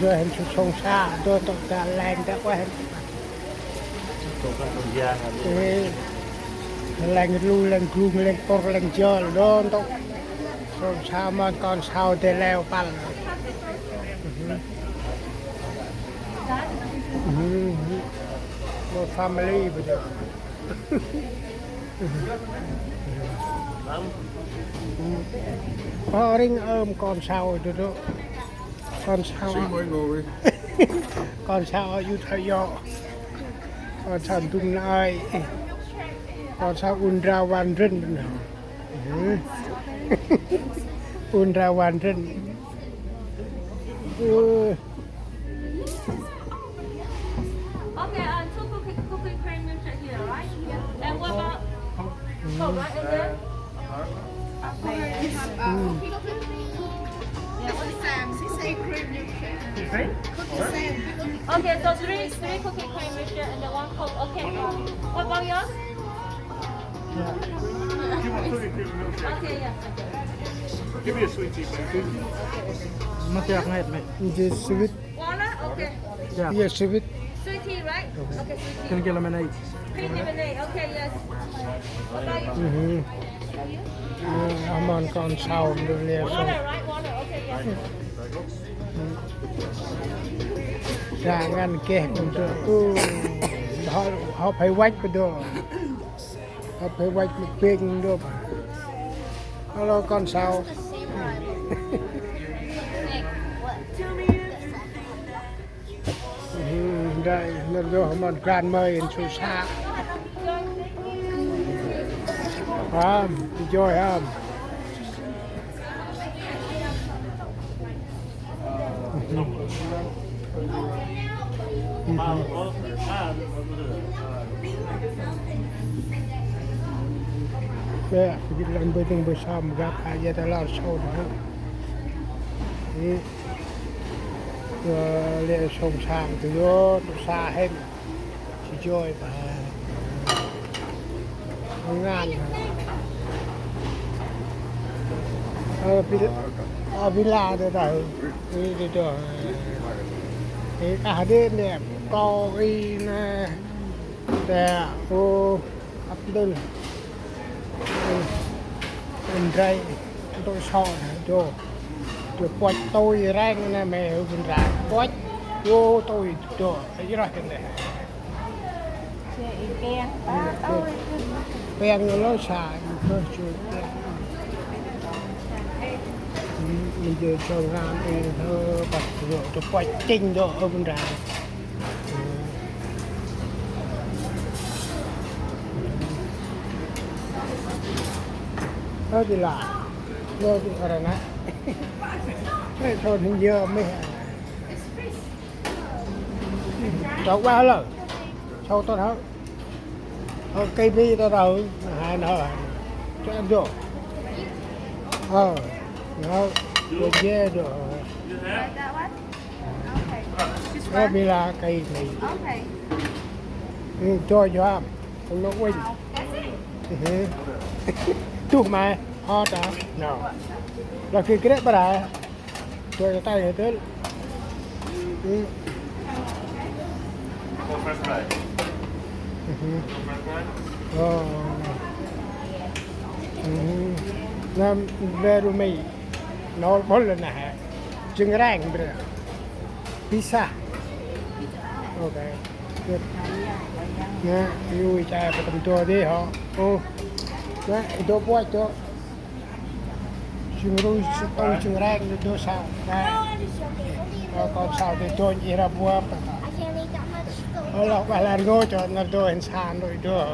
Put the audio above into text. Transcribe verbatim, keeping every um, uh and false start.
Dô hên sông sa, dô ntŭk ta leng ta ueh hên. Ê, leng lu, leng glung, leng pôr, leng jơl, dô ntŭk. Sông sa mơn kon sau dê leo păl. Một family bây giờ. Ơ, ring ơm kon sau dô dô. Kon sau. Xin mời ngồi. Kon sau yu thơ yo. Kon sau ndŭng nai. Kon sau undra wan rin. Undra wan rin. Ơ. Okay, uh, two cookie, cookie cream milkshake here, right? And what about Coke, right? And then? It's, uh, cookie, cookie. Yeah, what is that? Cookie cream milkshake. Cookie same. Okay, so three, three cookie cream milkshake and then one Coke. Okay, um, what about yours? Yeah. Give me cookie cream milkshake. Okay, yeah. Give me a sweet tea, please. Matiak ngai, mate. Just sweet. Water? Okay. Yeah. Yes, sweet. Sweet tea, right? Okay, sweet tea. Can I get lemonade? Green lemonade. Okay, yes. What about you? Mhm. Ơ, mơn kon sau dô leo sông. Water, right? Water. Okay, yes. Sa ngăn keh dô. Ơ, hŏ, hŏ phải văch dô. Hŏ phải văch mĭt pêng dô. Alo kon sau. Ơ, dai, nơh dô mơn grand mơi in su sa. Hăm, enjoy hăm. Bê, gĭt lăng bê tĭng bê sơm gâp a ya ta lor sâu ta. Ê, ơ, lĕ sông sang ta yo, ta sa hên. Chi joi ba. Ngan. Ơ, pi-, ơ, villa ta ta. Ê, ta ta. Ê, ah, dê nè, ko i nè. Ta, ô, ăp dơl. Ê, ndrai, tôi so nè, dô. Dô puăch tôi reng nè, mẹ hư bun ra. Puăch, dô tôi, dô. Ê, rah kênh nè. Peng lơ sa, ih bơh chui peng. Ih, ih jơ chong ram ih hơ, băt rô, tơ păch chinh dô, ơ, bun ra. Ơ, bi la. Lơ, bi ơ, ra na. Ê, thôn Hinh Dơ, mê. Tao ba lơ. Sau tao hơ. Ơ, cây bi tao hơ. Hai nó. Cho ăn vô. Ờ. Nó. Cô dê rồi. Nó bi la cây này. Ừ, cho vô ăn. Không nó quên. Ừ. Tuh mai. Ho ta. No. Là cái grep bà. Dua tay hê tơl. Ơ. Ơ. Ơ. Nâm bê ru mi. Nol bol lơ na hê. Jâng reng bra. Pizza. Ok. Good. Nè, ui cha, pa tâm tua dê hŏ. Ơ. Nè, dua buat tu. Jâng rui, jâng reng, dua sau. Nè. Ơ, kon sau dê dônh i ra bua. Ơ, lŏ bah lar ngô cho năr dô hên san rui dô.